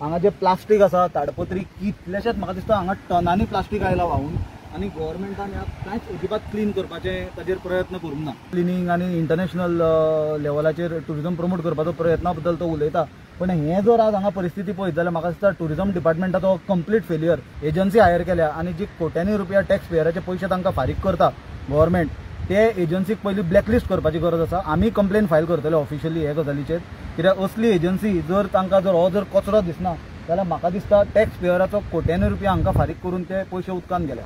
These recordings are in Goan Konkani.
हांगा जे प्लास्टीक आसा, ताडपत्री कितलेशेच म्हाका दिसता हांगा टनांनी प्लास्टीक आयला व्हांवून आनी गव्हर्मेंटान ह्या कांयच अजिबात क्लीन करपाचें ताजेर प्रयत्न करूंक ना. क्लिनींग आनी इंटरनॅशनल लेवलाचेर ट्युरिजम प्रमोट करपाचो प्रयत्ना बद्दल तो उलयता, पण हें जर आज हांगा परिस्थिती पळयत जाल्यार म्हाका दिसता ट्युरिजम डिपार्टमेंटाचो कंप्लीट फेलियर. एजन्सी हायर केल्या आनी जी कोट्यांनी रुपया टॅक्स पेयराचे पयशे तांकां फारीक करता गव्हर्मेंट, ते एजन्सीक पयलीं ब्लॅकलिस्ट करपाची गरज आसा. आमी कंप्लेन फायल करतले ऑफिशियली हे गजालीचेर, कित्याक असली एजन्सी जर तांकां जर हो जर कचरो दिसना जाल्यार म्हाका दिसता टॅक्स पेयराचो कोट्यांनी रुपया हांकां फारीक करून ते पयशे उदकान गेले.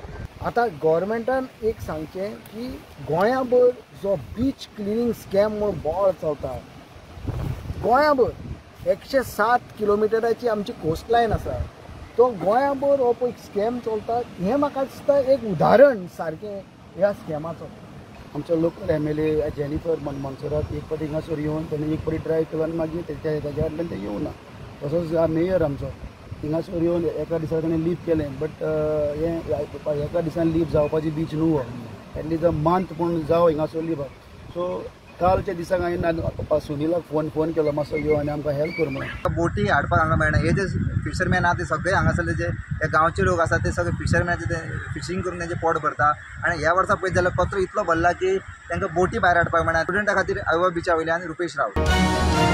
आतां गव्हर्मेंटान एक सांगचें की गोंयाभर जो बीच क्लिनींग स्कॅम म्हूण बोवाळ चलता, गोंयाभर 107 किलोमिटराची आमची कोस्टलायन आसा, तो गोंयाभर हो पळय स्कॅम चलता. हें म्हाका दिसता एक उदाहरण सारकें ह्या स्कॅमाचो. आमचो लोकल MLA Jennifer मनसुरात एक फावटी हिंगासर येवन तेणें एक फावटी ट्राय केलो आनी मागीर तेज्या फाटल्यान ते येवना. तसोच मेयर आमचो हिंगासर येवन एका दिसा तेणें लीप केलें, बट हें एका दिसान लीप जावपाची बीच न्हू हो, एटलीस्ट अ मंथ पूण जावं हिंगासर लीप. सो कालच्या दिसाक हांवें सुनीलाक फोन केलो, मातसो यो आनी आमकां हेल्प कर म्हणून. बोटी हाडपाक हांगा मेळना. हे जे फिशरमॅन आहा ते सगळे हांगासरले जे गांवचे लोक आसा ते सगळे फिशरमॅनाचे ते फिशींग करून तेंचे पोट भरता. आनी ह्या वर्सा पळयत जाल्यार कचरो इतलो भरला की तांकां बोटी भायर हाडपाक मेळना. स्टुडंटा खातीर आयवा बिचा वयल्यान रुपेश रावत.